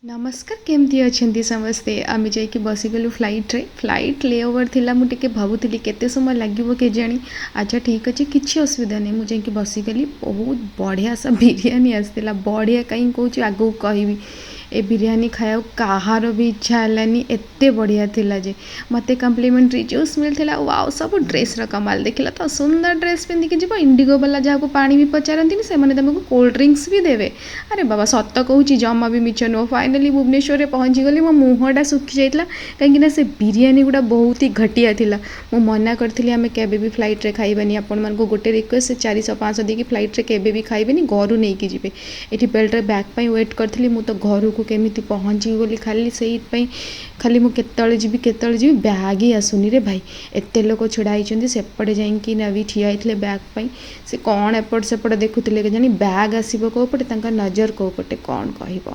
ନମସ୍କାର, କେମିତି ଅଛନ୍ତି ସମସ୍ତେ? ଆମେ ଯାଇକି ବସିଗଲୁ ଫ୍ଲାଇଟ୍ରେ। ଫ୍ଲାଇଟ୍ ଲେ ଓଭର୍ ଥିଲା। ମୁଁ ଟିକେ ଭାବୁଥିଲି କେତେ ସମୟ ଲାଗିବ କେଜାଣି। ଆଚ୍ଛା, ଠିକ୍ ଅଛି, କିଛି ଅସୁବିଧା ନାହିଁ। ମୁଁ ଯାଇକି ବସିଗଲି। ବହୁତ ବଢ଼ିଆ ସା ବିରିୟାନୀ ଆସିଥିଲା। ବଢ଼ିଆ କାହିଁ କହୁଛି, ଆଗକୁ କହିବି। ଏ ବିରିୟାନୀ ଖାଇବାକୁ କାହାର ବି ଇଚ୍ଛା ହେଲାନି, ଏତେ ବଢ଼ିଆ ଥିଲା ଯେ ମୋତେ କମ୍ପ୍ଲିମେଣ୍ଟାରୀ ଜୁସ୍ ମିଳିଥିଲା। ୱାଓ, ସବୁ ଡ୍ରେସ୍ର କମାଲ ଦେଖିଲା ତ? ସୁନ୍ଦର ଡ୍ରେସ୍ ପିନ୍ଧିକି ଯିବ, ଇଣ୍ଡିଗୋ ବାଲା ଯାହାକୁ ପାଣି ବି ପଚାରନ୍ତିନି, ସେମାନେ ତୁମକୁ କୋଲ୍ଡ ଡ୍ରିଙ୍କସ୍ ବି ଦେବେ। ଆରେ ବାବା, ସତ କହୁଛି, ଜମା ବି ମିଛ ନୁହଁ। ଫାଇନାଲି ଭୁବନେଶ୍ୱରରେ ପହଞ୍ଚିଗଲି। ମୋ ମୁହଁଟା ଶୁଖି ଯାଇଥିଲା, କାହିଁକିନା ସେ ବିରିୟାନୀ ଗୁଡ଼ା ବହୁତ ହି ଘଟିଆ ଥିଲା। ମୁଁ ମନା କରିଥିଲି, ଆମେ କେବେ ବି ଫ୍ଲାଇଟ୍ରେ ଖାଇବାନି। ଆପଣମାନଙ୍କୁ ଗୋଟେ ରିକ୍ୱେଷ୍ଟ, ସେ 400 500 ଦେଇକି ଫ୍ଲାଇଟ୍ରେ କେବେ ବି ଖାଇବେନି, ଘରୁ ନେଇକି ଯିବେ। ଏଠି ବେଲ୍ଟରେ ବ୍ୟାଗ୍ ପାଇଁ ୱେଟ୍ କରିଥିଲି। ମୁଁ ତ ଘରକୁ କେମିତି ପହଞ୍ଚିବି ବୋଲି ଖାଲି ସେଇଥିପାଇଁ ଖାଲି ମୁଁ କେତେବେଳେ ଯିବି, କେତେବେଳେ ଯିବି, ବ୍ୟାଗ୍ ହିଁ ଆସୁନି ରେ ଭାଇ। ଏତେ ଲୋକ ଛିଡ଼ା ହେଇଛନ୍ତି। ସେପଟେ ଯାଇକି ନବି ଠିଆ ହେଇଥିଲେ ବ୍ୟାଗ୍ ପାଇଁ। ସେ କ'ଣ ଏପଟ ସେପଟ ଦେଖୁଥିଲେ କେଜାଣି। ବ୍ୟାଗ୍ ଆସିବ କେଉଁ ପଟେ, ତାଙ୍କ ନଜର କେଉଁ ପଟେ, କ'ଣ କହିବ?